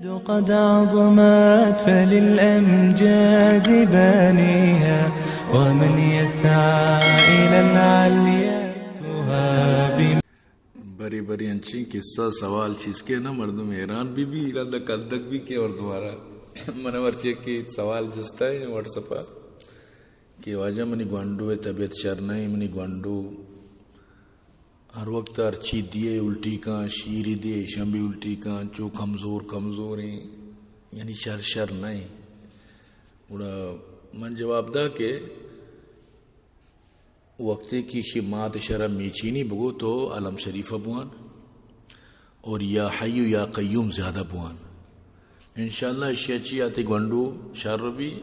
قد عظمت فللأمجاد بانيها، ومن يسعى إلى العليا يهاب. بری بری انچیں قصہ سوال چیز کے نا مردم حیران بی بی، رند کندگ بی کے اور دوبارہ من مرچی کہ سوال جستا ہے واٹس ایپ کہ واجہ منی گونڈو ءِ طبیعت شر نہ ایں، منی گونڈو ہر وقت ہرچی دیئے الٹی کاں، شیری دیئے ایشاں بھی الٹی کاں، چو کمزور کمزور ایں، یعنی شر شر نہ ایں۔ گڑا من جواب دا کہ وقتے کہ ایشی مات شرا میچینی بگو تو علم شریف بوان اور یا حی یا قیوم زیادہ بوان۔ انشاءاللہ ایشی چی آتی گونڈو شر بی،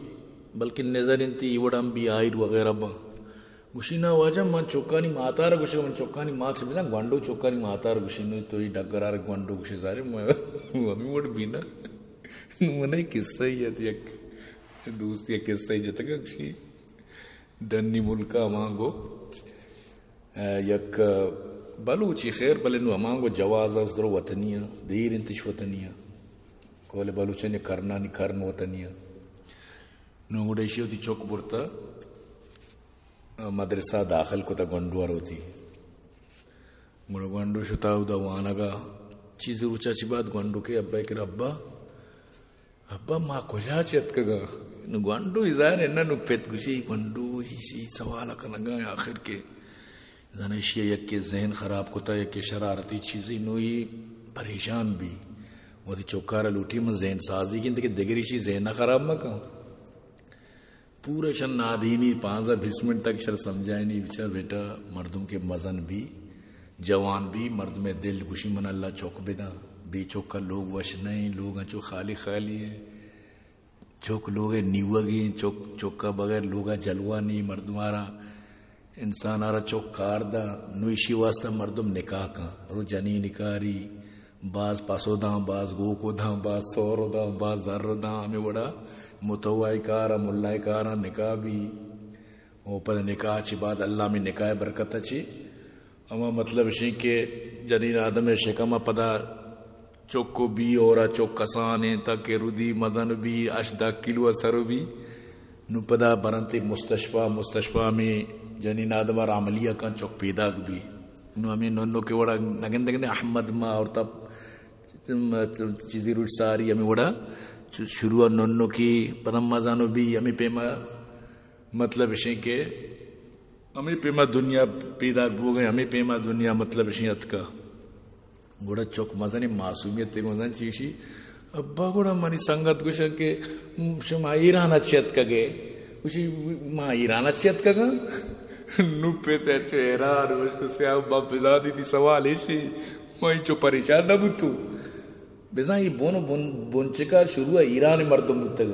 بلکہ نظر انتی ای وڑ ہم بی آئر وغیرہ با۔ گوشی نا واجہ من چکانی ماتار گوشی، من چکانی مات سے بزن گونڈو چکانی ماتار گوشی، نو تو ای ڈگرار گونڈو گوشی زارے، من ہمیں وڑ بی نا۔ نو من ای قصہ ہی ہے یک دوست یا قصہ ہی جتگا گوشی۔ ڈنی ملک ءَ ہمانگو، ءَ، یک بلوچی خیر، بلے نوں ہمانگو جواز است درو وطنی ءَ، دیر انت اش وطنی ءَ۔ کول بلوچانی کرنانی کرن وطنی ءَ۔ نوں گڑا ایشی وتی چک برتا، ءَ، مدرسہ داخل کتا گونڈو ءَ روتی۔ گڑا گونڈو شتا اودا وانگا۔ چیزے روچا چی بعد گونڈو کے ابا ءَ کر ابا، ابا، ما کجا چہ اتکگاں؟ نوں گونڈو ای ظاہر ہے نہ، نوں پت گوشی، گونڈو ایشی سوال کنگا آخر کے زانا ایشی یکے ذہن خراب کتا، یکے شرارتی چیزی، نوں ای پریشان بی۔ وتی چکارا لوٹی من ذہن سازی گند کہ دگر ایشی ذہن نہ خراب مکن۔ پورا شن نادینی پانزدہ بیست منٹ تک شر سمجھائینی، بچار بیٹا مردم کے مزن بی، جوان بی، مردم دل گوشی من اللہ چک بداں، بے چکا لوگ وش نہیں، لوگ انچو خالی خالی ہیں، چک لوگ نیوگی ہیں، چک، چکا بغیر لوگا جلوہ نہیں، مردمارا انسان آرا چک کار دا، نو ایشی واسطہ مردم نکاح کن، رو جنین کاری، باز پسو داں، باز گوکو داں، باز سورو داں، باز زر داں، ہمیں وڑا متوعی کار، ملائی کاراں نکاح بی۔ او پد نکاح چی بعد اللہ میں نکاح برکت چی۔ اما مطلب اشیں کہ جنین آدم شکم پدا چک و بی اور چک کسان ہیں تاکہ ردی مزن بی، اش دہ کلو سر بی۔ نو پدا برنتی مستشفی، مستشفی میں جنین آدم آر عملیہ کن چک پیداک بی۔ نو ہمیں ننو کے وڑا نگندگندے احمد ما اور تب چیزی روچ ساری ہمیں وڑا چ-، شروع ننو کی پدا مزانو بی ہمیں پیما مطلب اشیں کہ ہمیں پیما دنیا پیداک بوگئے، ہمیں پیما دنیا مطلب اشیں اتکا۔ گڑا چک مزنیں معصومیت تے گوزن چیشی، ابا گڑا منی سنگت گوشن کہ شما ایران چی اتکگے؟ گوشی ما ایران چی اتکگاں؟ نو پت چو حیران، گوشت سیاہ با بزادی تی سوال ایشی، ما اینچو پریشان نہ بوتو۔ بزاں اے بن، بن، بنچکا شروع ایران مردم بوتگ۔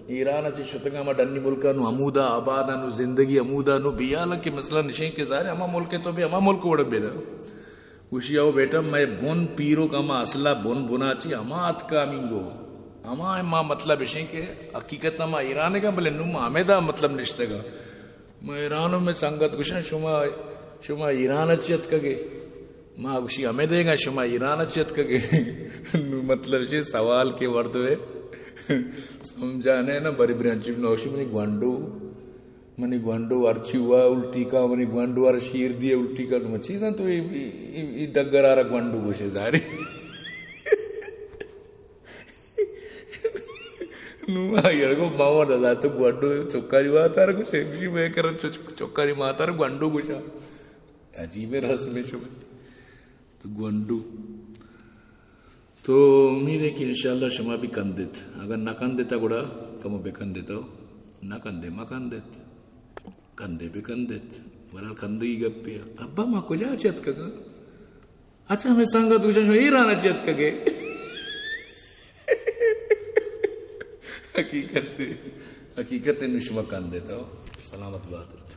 ایران چہ شتگاں ما ڈنی ملکا نو ہمودا آباد، نو زندگی ہمودا، نو بیال کہ مثلاً نشیں کہ ظاہر ہما ملک تو بھی ہما ملک وڑ بیدا۔ گوشی او بیٹا، مئے بن پیروک ہما اصلا بن بنا چی ہما اتکا ہمینگو۔ ہما ما مطلب اشیں کہ حقیقت ما ایران گا، بلے نو ما ہمیدا مطلب نشتگا۔ ما ایرانو میں سنگت گوشاں، شما، شما ایران چی اتکگے؟ ما گوشی ہمیں دیگا شما ایران چی اتکگے؟ نو مطلب چی سوال کے وردوے سمجھانے نا، بری برانچی نوشی منی گونڈو، منی گونڈو ہرچی ہوا الٹی کا، منی گونڈو ہر شیر دیے الٹی کا، نو چیزاں تو ای، ای، ای، ای ڈگر آرا گونڈو گوشے ظاہری۔ نو آئی ارگو ماما دادا تو گونڈو چکاری ماتار گوشے، گوشی میں کرن چ-، چکاری ماتار گونڈو گوشا۔ عجیب رسم شما تو گونڈو۔ تو امید ہے کہ انشاءاللہ شما بھی کندت۔ اگر نہ کندتا گڑا کمو بکندتا، نہ کندے مکندت، کندے بکندت۔ بہرحال کندگی گپے۔ ابا ما کجا چت کگا؟ اچھا، ہمیں سنگت گوشن شما ایران چی اتکگے؟ حقیقت، حقیقت نشما کندے تو سلامت بات۔